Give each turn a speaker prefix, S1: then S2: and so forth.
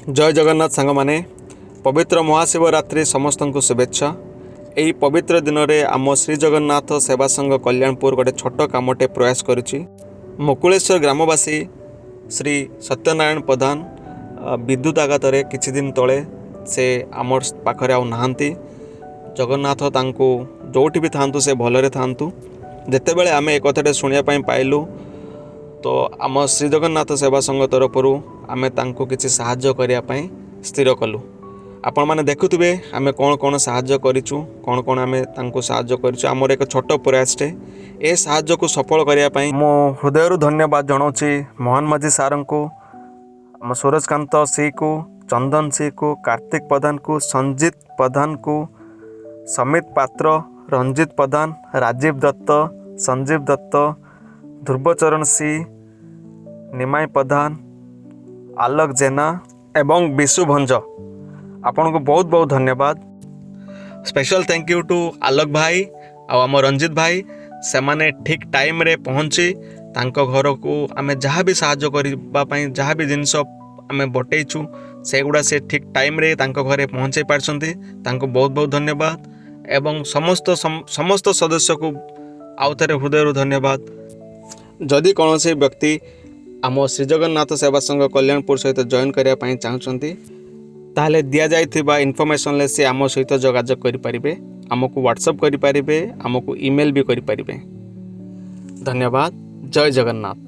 S1: ଜୟ ଜଗନ୍ନାଥ ସାଙ୍ଗମାନେ। ପବିତ୍ର ମହାଶିବରାତ୍ରି ସମସ୍ତଙ୍କୁ ଶୁଭେଚ୍ଛା। ଏହି ପବିତ୍ର ଦିନରେ ଆମ ଶ୍ରୀ ଜଗନ୍ନାଥ ସେବା ସଂଘ କଲ୍ୟାଣପୁର ଗୋଟେ ଛୋଟ କାମଟେ ପ୍ରୟାସ କରିଛି। ମୁକୁଳେଶ୍ୱର ଗ୍ରାମବାସୀ ଶ୍ରୀ ସତ୍ୟନାରାୟଣ ପ୍ରଧାନ ବିଦ୍ୟୁତ ଆଘାତରେ କିଛି ଦିନ ତଳେ ସେ ଆମ ପାଖରେ ଆଉ ନାହାନ୍ତି। ଜଗନ୍ନାଥ ତାଙ୍କୁ ଯେଉଁଠି ବି ଥାଆନ୍ତୁ, ସେ ଭଲରେ ଥାଆନ୍ତୁ। ଯେତେବେଳେ ଆମେ ଏ କଥାଟା ଶୁଣିବା ପାଇଁ ପାଇଲୁ, ତ ଆମ ଶ୍ରୀ ଜଗନ୍ନାଥ ସେବା ସଂଘ ତରଫରୁ ଆମେ ତାଙ୍କୁ କିଛି ସାହାଯ୍ୟ କରିବା ପାଇଁ ସ୍ଥିର କଲୁ। ଆପଣମାନେ ଦେଖୁଥିବେ ଆମେ କ'ଣ କ'ଣ ସାହାଯ୍ୟ କରିଛୁ, କ'ଣ କ'ଣ ଆମେ ତାଙ୍କୁ ସାହାଯ୍ୟ କରିଛୁ। ଆମର ଏକ ଛୋଟ ପ୍ରୟାସଟେ। ଏ ସାହାଯ୍ୟକୁ ସଫଳ କରିବା ପାଇଁ ମୁଁ ହୃଦୟରୁ ଧନ୍ୟବାଦ ଜଣାଉଛି ମୋହନ ମାଝୀ ସାରଙ୍କୁ, ଆମ ସୁରଜକାନ୍ତ ସିକୁ, ଚନ୍ଦନ ସିକୁ, କାର୍ତ୍ତିକ ପ୍ରଧାନକୁ, ସଞ୍ଜିତ ପ୍ରଧାନକୁ, ସମିତ ପାତ୍ର, ରଞ୍ଜିତ ପ୍ରଧାନ, ରାଜୀବ ଦତ୍ତ, ସଞ୍ଜୀବ ଦତ୍ତ, ଧ୍ରୁବଚରଣ ସି, ନିମାଇ ପ୍ରଧାନ, ଆଲୋକ ଜେନା ଏବଂ ବିଶୁ ଭଞ୍ଜ। ଆପଣଙ୍କୁ ବହୁତ ବହୁତ ଧନ୍ୟବାଦ। ସ୍ପେଶାଲ thank you two ଆଲୋକ ଭାଇ ଆଉ ଆମ ରଞ୍ଜିତ ଭାଇ। ସେମାନେ ଠିକ୍ ଟାଇମ୍ରେ ପହଞ୍ଚି ତାଙ୍କ ଘରକୁ ଆମେ ଯାହା ବି ସାହାଯ୍ୟ କରିବା ପାଇଁ ଯାହା ବି ଜିନିଷ ଆମେ ବଟେଇଛୁ, ସେଗୁଡ଼ା ସେ ଠିକ୍ ଟାଇମ୍ରେ ତାଙ୍କ ଘରେ ପହଞ୍ଚାଇ ପାରିଛନ୍ତି। ତାଙ୍କୁ ବହୁତ ବହୁତ ଧନ୍ୟବାଦ ଏବଂ ସମସ୍ତ ସଦସ୍ୟକୁ ଆଉ ଥରେ ହୃଦୟରୁ ଧନ୍ୟବାଦ। ଯଦି କୌଣସି ବ୍ୟକ୍ତି ଆମ ଶ୍ରୀଜଗନ୍ନାଥ ସେବା ସଂଘ କଲ୍ୟାଣପୁର ସହିତ ଜଏନ୍ କରିବା ପାଇଁ ଚାହୁଁଛନ୍ତି, ତାହେଲେ ଦିଆଯାଇଥିବା ଇନଫର୍ମେସନ୍ରେ ସେ ଆମ ସହିତ ଯୋଗାଯୋଗ କରିପାରିବେ, ଆମକୁ ହ୍ୱାଟ୍ସଅପ୍ କରିପାରିବେ, ଆମକୁ ଇମେଲ୍ ବି କରିପାରିବେ। ଧନ୍ୟବାଦ। ଜୟ ଜଗନ୍ନାଥ।